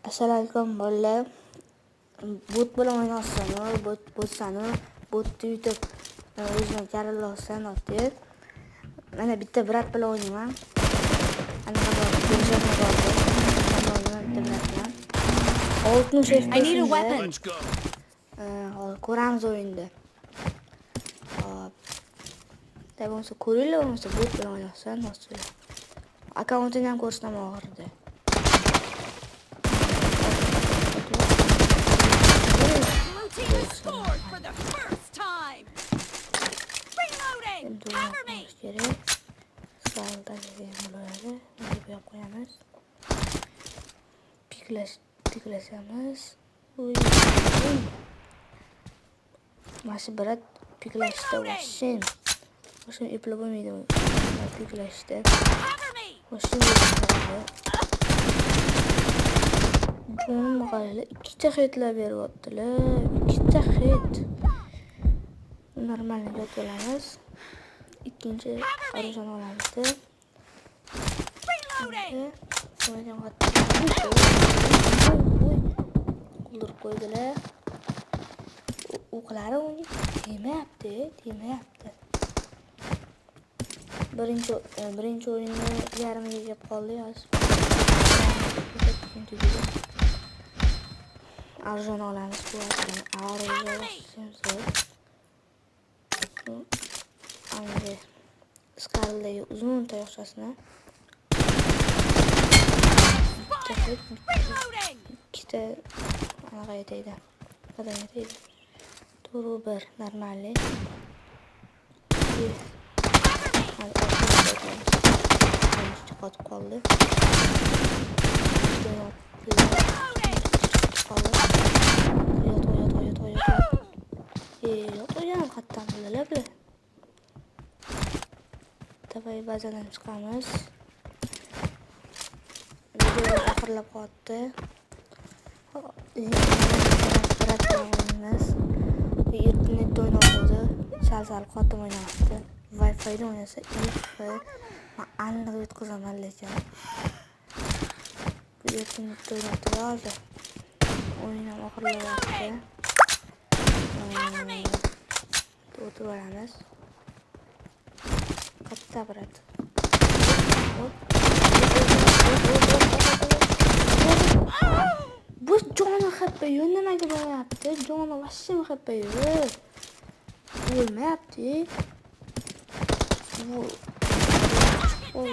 Assalomu alaykum, bolalar. Bot bilan o'ynayapsan, bot bo'lsanu, botni yutib o'zini karillolsan deb. Mana bitta брат bilan o'ynayman. Anaqa bor, Benjamin bor. O'ynayman bitta брат bilan. 60 I need a FPS'imda. Weapon. Let's go. Hozir ko'ramiz o'yinda. Hop. Да bo'lmasa ko'ringlar, bo'lmasa bot bilan o'ynayapsan, hozir. Akkauntini ham ko'rsataman oxirida. Blue team has scored for the first time. Reloading! Endi Cover me! qo'yish kerak. Skalda degan bo'ladi. Bunga bu yoqqa qo'yamiz. Piklash, piklashamiz. Uy. Uy. Mana shu брат piklashda вообще. Вообще eplab bo'lmaydi bu piklashda. Cover me! Вообще jonim qaranglar, ikkita hitlar beryaptilar. Ikkita hit. Нормально yotib olamiz. Ikkinchi оружие ni olamizda. Reloading! Voy, o'ldirib qo'ydilar. O'qlari unga tegmayapti, tegmayapti. Birinchi o'yinni yarmiga kelib qoldik hozir. Tugadi. Оружие ni olamiz bu оружие zo'r. Anga Skarldagi uzun tayoqchasini bitta hit, Reloading! Ikkita anaqa yetaydi. Qadam yetaydi. To'g'ri, bir нормальный. Cover me! Hadi orqaga o'tamiz. Birinchi qotib qoldi. Reloading! Qoldi. Yot, yot, yot, yot, yot. Yot, ham qayerdan bildilar bular? Давай bazadan chiqamiz. Video oxirlab qoldi. Брат bilan o'ynaymiz. Internetda o'ynayotgandi. Sal-sal qotib o'ynayapti. Wi-Fi'da o'ynasa, man aniq yutqizaman lekin. Bu internetda o'ynayapti hozir. O'yin ham oxirlayapti. Cover me! O'tib olamiz. Katta брат. Hop. Hop, hop, hop, hop, hop, hop. Bu joni xafa yo'q, nimaga bo'lyapti? Joni вообще xafa yo'q. O'lmayapti. Bu Oh.